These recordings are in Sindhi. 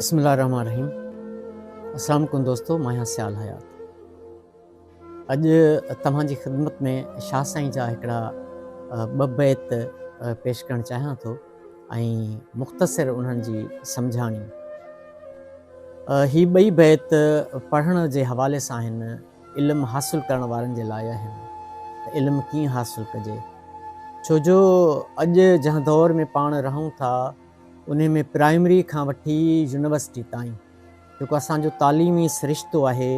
بسم الله الرحمن الرحيم السلام عليڪم دوستو مان آهيان سيال حيات اڄ توهان جي خدمت ۾ شاهه سائين جا هڪڙا ٻه بيت پيش ڪرڻ چاهيان ٿو ۽ مختصر انهن جي سمجهاڻي. هي ٻئي بيت پڙهڻ جي حوالي سان آهن، علم حاصل ڪرڻ وارن جي لاء آهن ته علم ڪيئن حاصل ڪجي. ڇو جو اڄ جنهن دور ۾ پاڻ رهون ٿا انهي ۾ پرائمري کان وٺي يونيورسٽي تائين جيڪو اسان جو تعليمي سرشتو آهي،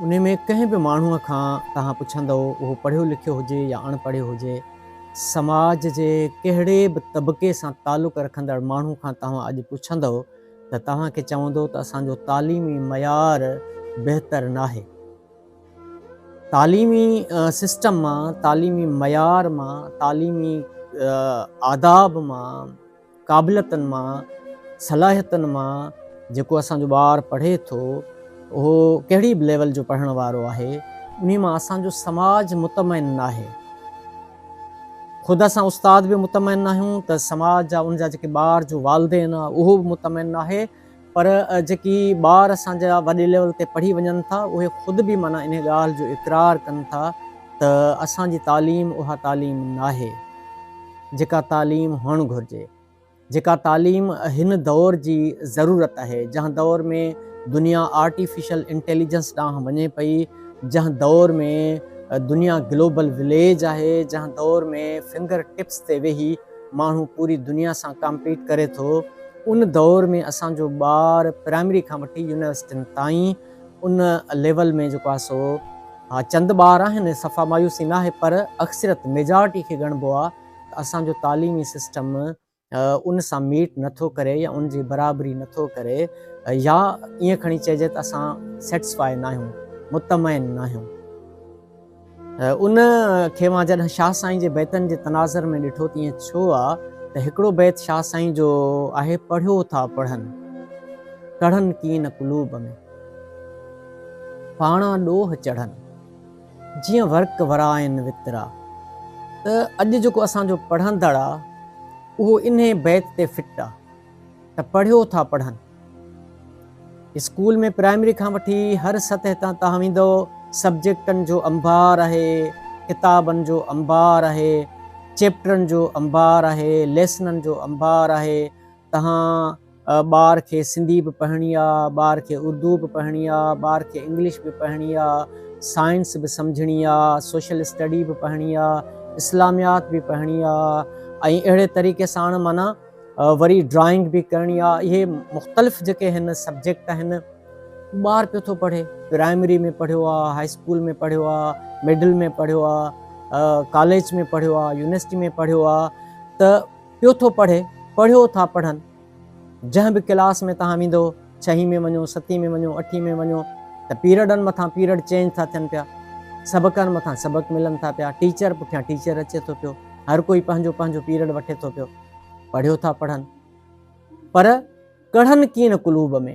انهي ۾ ڪنهن به ماڻهوء کان توهان پڇندؤ، اهو پڙهيو لکيو هجي يا اڻ پڙهيو هجي، سماج جي ڪهڙي به طبقي سان تعلق رکندڙ ماڻهو کان توهان اڄ پڇندؤ ته توهان کي چوندو ته اسان جو تعليمي معيار بهتر ناهي. تعليمي سسٽم مان، تعليمي معيار مان، تعليمي آداب مان، قابليتن مان، صلاحيتن مان جيڪو اسان جو ٻار پڙهي ٿو اهو ڪهڙي به ليول جو پڙهڻ وارو آهي انهي مان اسان جو سماج مطمئن ناهي. خود اسان استاد به مطمئن ناهيون ته سماج جا ان جا جيڪي ٻار جو والدين آ اهو به مطمئن ناهي پر جيڪي ٻار اسان جا وڏي ليول تي پڙهي وڃن ٿا اهي خود به معنيٰ انهي ڳالهه جو اقرار ڪن ٿا ته اسان جي تعليم اها تعليم ناهي. جيڪا تعليم هئڻ گهرجي، جيڪا تعليم هن دور جي ضرورت آهي، جنهن دور ۾ دنيا آرٽيفيشل انٽيليجنس ڏانهن وڃي پئي، جنهن دور ۾ دنيا گلوبل وليج آهي، جنهن دور ۾ فنگر ٽپس تي ويهي ماڻهو پوري دنيا سان ڪامپيٽ ڪري ٿو، ان دور ۾ اسان جو ٻار پرائمري کان وٺي يونيورسٽين تائين ان ليول ۾ جيڪو آهي سو ها چند ٻار آهن صفا مايوسي ناهي پر اڪثريت ميجارٽي کي ڳڻبو آهي ته اسان جو تعليمي سسٽم ان سان ميٽ نٿو ڪري يا ان جي برابري نٿو ڪري يا ائين کڻي چئجي ته اسان سيٽسفائي ناهيون مطمئن ناهيون. ان کي مان جڏهن شاهه سائين جي بيتن جي تناظر ۾ ڏٺو ته ائين ڇو آ ته هڪڙو بيت شاهه سائين جو آهي پڙهيو ٿا پڙهن، ڪڙهن ڪين قلوب ۾، پاڻا ڏوهه چڙهن، جيئن ورق ورائن وترا. ته اڄ جيڪو اسان جو پڙهندڙ آ اهو انهي بيت تي فٽ آ ته پڙهيو ٿا پڙهن. اسڪول ۾ پرائمري کان وٺي هر سطح تان توهان ويندؤ سبجيڪٽن جو انبار آهي، ڪتابن جو انبار آهي، چيپٽرن جو انبار آهي، ليسنن جو انبار آهي، توهان ٻار کي سنڌي به پڙهڻي آ، ٻار کي اردو به پڙهڻي آ، ٻار کي انگلش به پڙهڻي آ، سائنس به سمجهڻي آ، سوشل اسٽڊي به پڙهڻي آ، اسلاميات به پڙهڻي آ ۽ اهڙي طريقي ساڻ معنيٰ وري ڊرائنگ به ڪرڻي آ اهي مختلف جيڪي هن سبجيڪٽ آهن ٻار پيو ٿو پڙهي پرائمري ۾ پڙهيو آ هائي اسڪول ۾ پڙهيو آ مڊل ۾ پڙهيو آ ڪاليج ۾ پڙهيو آ يونيورسٽي ۾ پڙهيو آ ته پيو ٿو پڙهي پڙهيو ٿا پڙهن جنهن به ڪلاس ۾ تهان ويندو ڇهين ۾ وڃو ستين ۾ وڃو اٺين ۾ وڃو ته پيرڊن مٿان پيرڊ چينج ٿا ٿين پيا سبقن مٿان سبق ملن ٿا پيا ٽيچر پٺيان ٽيچر اچي ٿو پيو هر ڪوئي پنهنجو پنهنجو پيرڊ وٺي ٿو پيو پڙهيو ٿا پڙهن پر ڪڙهن ڪين قلوب ۾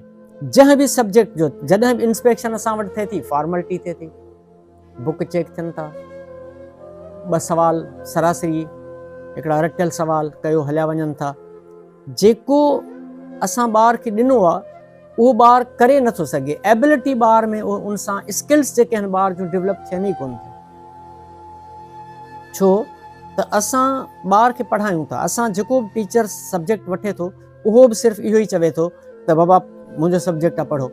جنهن به سبجيڪٽ جو جڏهن به انسپيڪشن اسان وٽ ٿئي ٿي فارملٽي ٿئي ٿي بڪ چيڪ ٿين ٿا ٻه سوال سراسري هڪڙا رٽيل سوال ڪيو هليا وڃن ٿا جيڪو اسان ٻار کي ڏنو آ اهو ٻار ڪري نٿو سگهي ايبلٽي ٻار ۾ ان سان اسڪلس جيڪي آهن ٻار جون ڊيولپ ٿين ئي ڪون ٿيون ڇو ته اسان ٻار کي پڙهايون ٿا اسان جيڪو به ٽيچر سبجيڪٽ وٺي ٿو اهو به صرف اهو ئي چوي ٿو ته بابا منهنجو سبجيڪٽ آ پڙهو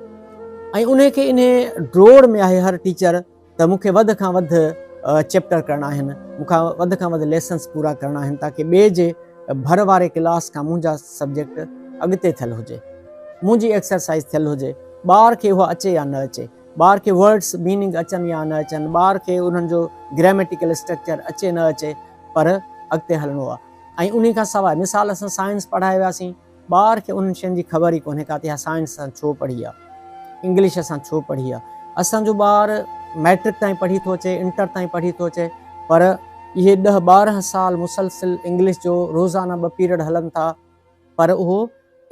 ۽ انهي کي انهي ڊوڙ ۾ آهي هر ٽيچر ته مون کي وڌ کان وڌ چيپٽر ڪرڻا آهن، مون کان وڌ کان وڌ ليسنس پورا ڪرڻا آهن تاڪه ٻئي جي ڀر واري ڪلاس کان منهنجا سبجيڪٽ اڳتي ٿيل هجي، منهنجي ايڪسرسائيز ٿيل هجي، ٻار کي اها اچي يا نه اچي، ٻار کي ورڊس ميننگ اچن يا نه اچن، ٻار کي انهن جو گراميٽيڪل اسٽرڪچر اچي نه اچي پر اڳتي هلڻو آهي ۽ انهي کان سواء مثال اسان سائنس پڙهائي وياسين، ٻار کي انهن شين جي خبر ئي ڪونهي ڪا ته اها سائنس اسان ڇو پڙهي آ، انگلش اسان ڇو پڙهي آ. اسان جو ٻار مئٽرڪ تائين پڙهي ٿو اچي، انٽر تائين پڙهي ٿو اچي پر اهي ڏهه 12 سال مسلسل انگلش جو روزانه ٻه پيرڊ هلن ٿا پر اهو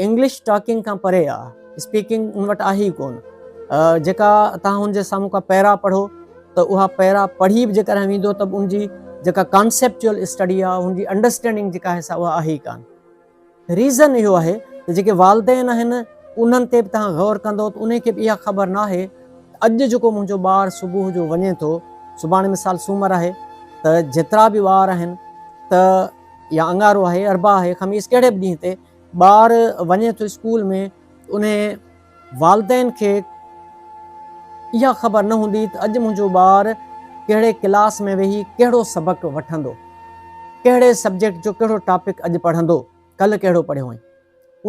انگلش ٽاڪنگ کان پري آ، اسپيڪنگ ان وٽ آهي ئي ڪونه. جيڪا توهان ان جي سامهون ڪا پيرا پڙهو ته اها پيرا پڙهي به جيڪڏهن ويندو ته به ان جي جيڪا ڪانسيپچوئل اسٽڊي آ، ان جي انڊرسٽينڊنگ جيڪا آهي سا اها آهي ئي ڪانه. ريزن اهو آهي ته جيڪي والدين آهن انهن تي به توهان غور ڪندو ته انهي کي به اها خبر ناهي ته اڄ جيڪو منهنجو ٻار صبح جو وڃي ٿو، سڀاڻي مثال سومر آهي ته جيترا به ٻار آهن ته يا اڱارو آهي، اربع آهي، خميس ڪهڙي به ڏينهن تي ٻار وڃي ٿو اسڪول ۾ انهي والدين کي اها خبر نه هوندي ته اڄ منهنجو ٻار ڪهڙي ڪلاس ۾ ويهي ڪهڙو سبق وٺندو، ڪهڙي سبجيڪٽ جو ڪهڙو ٽاپڪ اڄ پڙهندو، ڪلهه ڪهڙو پڙهيو هئائين.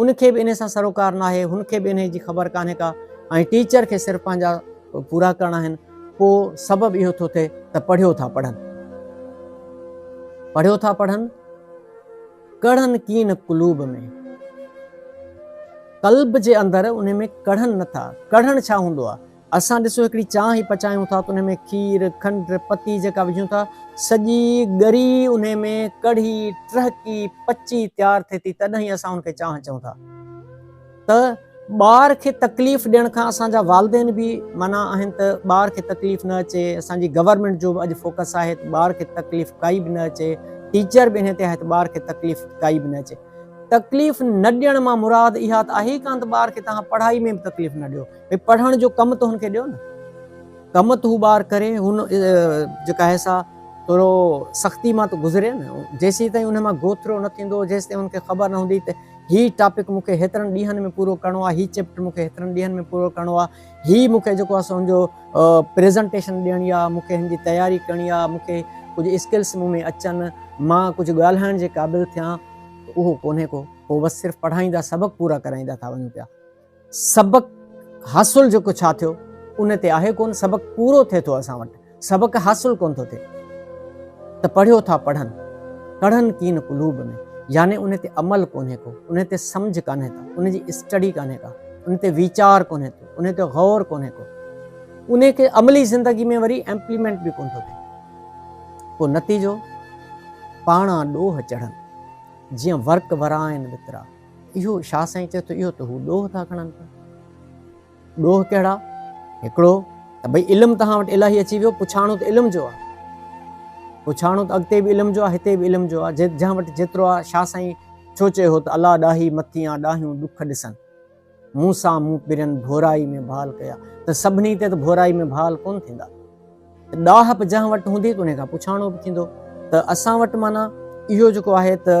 ان کي به انهي سان سروڪار ناهي، هن کي به انهي جي خبر ڪانهي ڪا ۽ ٽيچر کي صرف پنهنجا پورا ڪرڻا آهن. پوء سبب اهو ٿو ٿئي ته پڙهيو ٿا پڙهن. پڙهيو ٿا پڙهن. ڪڙهن ڪين قلوب ۾. قلب جي اندر انهي ۾ ڪڙهن نه ٿا. ڪڙهڻ ڇا هوندو آهي؟ اسان ڏسو هڪڙي چانهه ئي پچايون ٿا ته انهي ۾ کير، کنڊ، پتي جيڪا وجهون ٿا سڄي ڳري انهي ۾ ڪڙهي، ٽهڪي، پچي تيار ٿئي ٿي تڏهن ئي اسان ان کي چانهه چئون ٿا. ته ٻار کي تڪليف ڏيڻ کان اسان جا والدين به منع آهن ته ٻار کي تڪليف نه اچي اسان جي گورنمينٽ جو به اڄ فوڪس آهي ته ٻار کي تڪليف ڪائي به نه اچي ٽيچر به انهي تي آهي ته ٻار کي تڪليف ڪائي به نه اچي تڪليف نه ڏيڻ مان مراد اها ته آهي ئي ڪانه ته ٻار کي توهان پڙهائي ۾ به تڪليف نه ڏيو ڀئي پڙهڻ جو ڪم ته هن کي ڏيو نه ڪم ته هو ٻار ڪري هن جيڪا آهي سا ٿورو سختي مان ته گذري نه جيسين تائين ان مان گوٿرو نه ٿيندو جيسين تائين هن کي خبر نه هوندي ته هي ٽاپڪ مون کي هيترن ڏينهن ۾ پورو ڪرڻو آهي، هي چيپٽر مون کي هيترن ڏينهن ۾ پورو ڪرڻو آهي، هي مون کي جيڪو آهي سو هن جو پريزنٽيشن ڏيڻي آهي، مون کي هن جي تياري ڪرڻي آهي، مون کي ڪجهه اسڪلس مون ۾ اچن، مان ڪجهه ڳالهائڻ جي قابل ٿيان ته اهو ڪونهي ڪو، پوء بس صرف پڙهائيندا سبق پورا ڪرائيندا ٿا وڃون پيا. سبق حاصل جيڪو ڇا ٿيو ان تي آهي ڪونه، سبق پورو ٿئي ٿو اسان وٽ، سبق حاصل ڪونه ٿو ٿئي ته پڙهيو ٿا پڙهن، ڪڙهن ڪين قلوب ۾ يعني ان تي عمل ڪونهي ڪو، ان تي سمجهه ڪانهي ڪا، ان جي اسٽڊي ڪانهي ڪا، ان تي ويچار ڪونهي ٿو، ان تي غور ڪونهي ڪو، ان کي عملي زندگي ۾ وري امپليمينٽ به ڪونه ٿو ٿئي، پوء نتيجو پاڻا ڏوهه چڙهن، جيئن ورق ورائن وترا. اهو شاهه سائين چئي ٿو اهو ته هو ڏوهه ٿا کڻن پيا. ڏوهه ڪهڙا؟ هڪڙو ته ڀئي علم توهان وٽ الاهي اچي ويو، پڇاڻو ته علم جو آهي. پڇاڻو ته اڳتي به علم جو آهي، هتي به علم جو آهي، جنهن وٽ جيترو آهي. شاهه سائين ڇو چيو هو ته الله ڏاهي مٿيان ڏاهيون ڏک ڏسن، مون سان مون پرين ڀورائي ۾ ڀال ڪيا ته سڀني تي ته ڀورائي ۾ ڀال ڪونه ٿيندا. ته ڏاهپ جنهن وٽ هوندي ته ان کان پڇاڻو به ٿيندو ته اسان وٽ معنيٰ اهو جيڪو آهي ته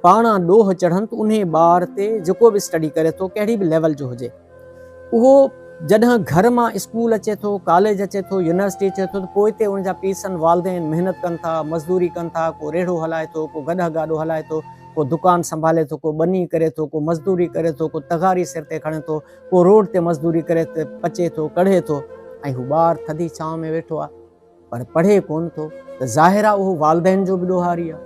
پاڻ ڏوهه چڙهن ته انهي ٻار تي جيڪو به اسٽڊي ڪري ٿو ڪهڙي به ليول جو هجي اهو جڏهن گهر مان اسڪول اچي ٿو ڪاليج اچي ٿو يونيورسٽي اچي ٿو ته پوء اتي ان جا پيرسن والدين محنت ڪن ٿا مزدوري ڪن ٿا ڪو ريڙهو هلائي ٿو ڪو گڏهه گاڏو هلائي ٿو ڪو دڪان سنڀالي ٿو ڪو ٻني ڪري ٿو ڪو مزدوري ڪري ٿو ڪو تغاري سر تي کڻي ٿو ڪو روڊ تي مزدوري ڪري پچي ٿو ڪڙهي ٿو ۽ هو ٻار ٿڌي ڇانو ۾ ويٺو آهي پر پڙهي ڪونه ٿو ته ظاهر آهي اهو والدين جو به ڏوهاري آهي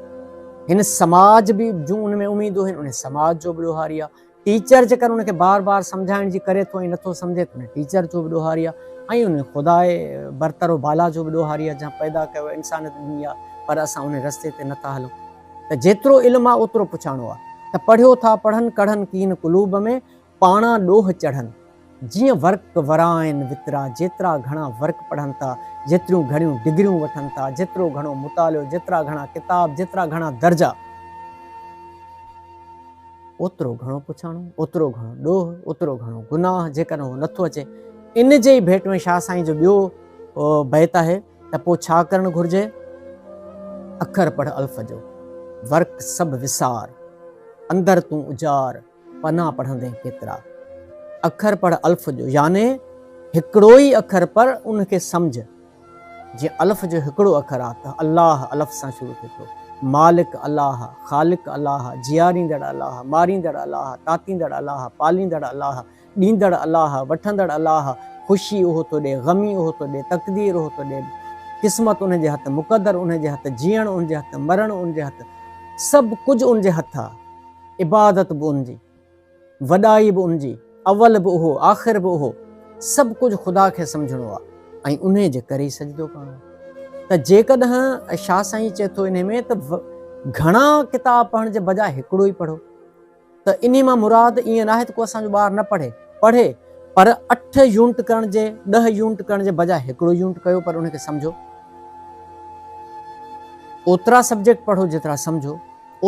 هن سماج به جون ان ۾ اميدون آهن ان سماج جو به ڏوهاري آهي ٽيچر جيڪر ان کي بار بار سمجهائڻ جي ڪري ٿو ۽ نٿو سمجهي ته ان ٽيچر جو به ڏوهاري آهي ۽ ان خداء برتر و بالا جو به ڏوهاري آهي جنهن پيدا ڪيو انسانيت ڏني آهي پر اسان ان رستي تي نٿا هلون ته جيترو علم آهي اوترو پڇاڻو آهي ته پڙهيو ٿا پڙهن ڪڙهن ڪين قلوب ۾ پاڻا ڏوهه چڙهن، جيئن ورق ورائن وترا، جيترا گهڻا ورق پڙهن ٿا، جيتريون گهڻيون ڊگريون وٺن ٿا، جيترو گهڻو مطالعو، جيترا گهڻا ڪتاب، جيترا گهڻا درجا، اوترو گهڻو پڇاڻو، اوترو گهڻو ڏوهه، اوترو گهڻو گناهه، جيڪڏهن اهو نٿو اچي. ان جي ئي ڀيٽ ۾ شاهه سائين جو ٻيو بيت آهي ته پوء ڇا ڪرڻ گهرجي؟ اکر پڙهه الف جو، ورق سڀ وسار، اندر تون اجار، پنا پڙهندين ڪيترا. اکر پڙهه الف جو يعني هڪڙو ئي اکر پر ان کي سمجهه. جيئن الف جو هڪڙو اکر آ ته الله الف سان شروع ٿئي ٿو. مالڪ الله، خالق الله، جياريندڙ الله، ماريندڙ الله، تاتيندڙ الله، پاليندڙ الله، ڏيندڙ الله، وٺندڙ الله، خوشي اهو ٿو ڏي، غمي اهو ٿو ڏي، تقدير اهو ٿو ڏي، قسمت ان جي هٿ، مقدر ان جي هٿ، جيئڻ ان جي هٿ، مرڻ ان جي هٿ، سڀ ڪجهه ان جي هٿ آ. عبادت به ان جي، وڏائي به ان جي، اول به اهو، آخر به اهو، سڀ ڪجهه خدا کي سمجهڻو آهي ۽ انهي جي ڪري ئي سجدو ڪرڻو آهي. ته جيڪڏهن شاهه سائين چئي ٿو انهي ۾ ته گهڻا ڪتاب پڙهڻ جي بجاء هڪڙو ئي پڙهو ته انهي مان مراد ائين ناهي ته ڪو اسان جو ٻار نه پڙهي، پڙهي پر اٺ يونٽ ڪرڻ جي، ڏهه يونٽ ڪرڻ جي بجاء هڪڙو يونٽ ڪيو پر ان کي سمجهو. اوترا سبجيڪٽ پڙهو جيترا سمجهو.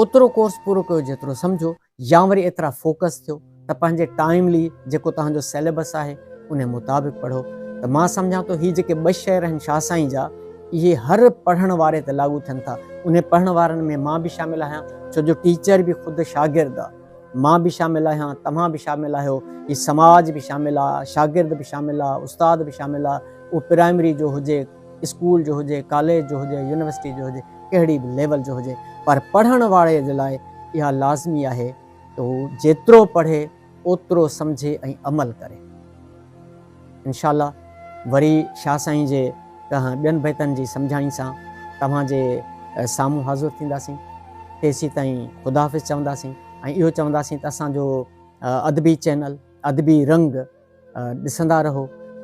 اوترو ڪورس پورو ڪيو جيترو سمجهو يا وري ايترا فوڪس ٿيو ته پنهنجي ٽائيملي جيڪو توهان جو سيليبس آهي انهي مطابق پڙهو ته مان سمجهان ٿو هي جيڪي ٻه شعر آهن شاهه سائين جا اهي هر پڙهڻ واري تي لاڳو ٿين ٿا انهي پڙهڻ وارن ۾ مان به شامل آهيان ڇو جو ٽيچر به خود شاگرد آ مان به شامل آهيان توهان به شامل آهيو هي سماج به شامل آ شاگرد به شامل آ استاد به شامل آ اهو پرائمري جو هجي اسڪول جو هجي ڪاليج جو هجي يونيورسٽي جو هجي ڪهڙي به ليول جو هجي پر پڙهڻ واري جي لاء اها لازمي آهي ته هو جيترو پڙهي اوترو سمجهي ۽ عمل ڪري. انشاء الله وري شاهه سائين جي ڪنهن ٻين بيتن جي سمجهاڻي سان توهان جي سامهون حاضر ٿينداسين. تيسيتائين خدا حافظ چونداسين ۽ اهو چونداسين ته اسان جو ادبي چينل ادبي رنگ ڏسندا رهو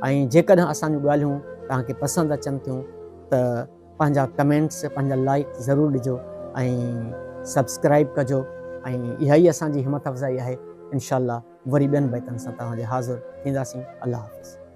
۽ جيڪڏهن اسان جون ڳالهيون توهان کي پسند اچن ٿيون ته پنهنجا ڪمينٽس پنهنجا لائڪ ضرور ڏجو ۽ سبسڪرائب ڪجو ۽ اها ئي اسان جي همت افزائي آهي انشاء الله وري ٻين بيتن سان توهان جي حاضر ٿينداسين الله حافظ.